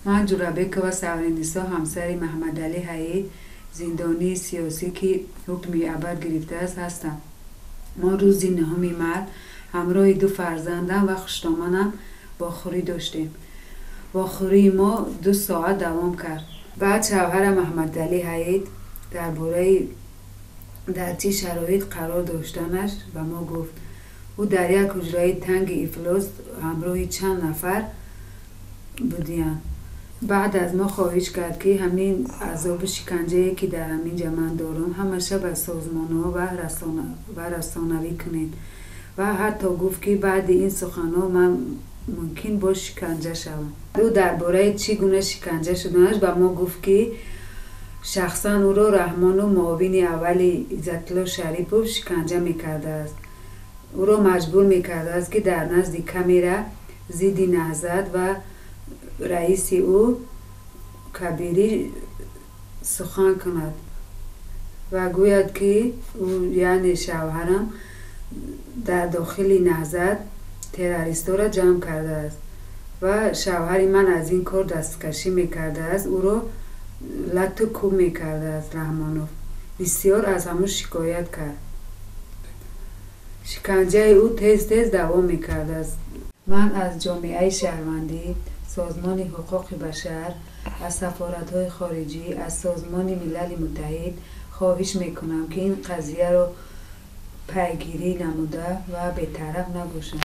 Ман Ҷурабекова Савринисо, ҳамсари Маҳмадалӣ Ҳаид, зиндонии сиёсӣ, ки ҳукми абад гирифтааст, ҳастам. Мо рӯзи 9 март ҳамроҳи ду фарзандам ва хуштоманам вохӯрӣ доштем. Вохӯрии мо 2 соат давом кард. Баъд шавҳарам Маҳмадалӣ Ҳаид дар бораи дар чӣ шароит қарор доштанаш ба мо гуфт. Ӯ дар як ҳуҷраи танги ифлос ҳамроҳи чанд нафар будиянд. Баъд аз мо хоҳиш кард, ки ҳамин азобу шиканҷае, ки дар ҳамин ҷа ман дорам, ҳамаша ба созмонҳо ва расонавӣ кунед, ва ҳатто гуфт, ки баъди ин суханҳо ман мумкин боз шиканҷа шавам. Ӯ дар бораи чӣ гуна шиканҷа шуданаш ба мо гуфт, ки шахсан ӯро Раҳмону муовини аввали Иззатулло Шарипов шиканҷа мекардааст. Ӯро маҷбур мекардааст, ки дар назди камера зидди Наҳзат ва раиси ӯ Кабирӣ сухан кунад ва гӯяд, ки ӯ, яъне шавҳарам, дар дохили Наҳзат террористҳоро ҷамъ кардааст. Ва шавҳари ман аз ин кор дасткашӣ мекардааст, ӯро лату кӯб мекардааст. Раҳмонов бисёр аз ҳамун шикоят кард. Шиканҷаи ӯ тез тез давом мекардааст. Ман аз ҷомеаи шаҳрвандӣ, Созмони ҳуқуқи башар, аз сафоратҳои хориҷӣ, аз Созмони Милали Муттаҳид хоҳиш мекунам, ки ин қазияро пайгирӣ намуда ва бетараф набошанд.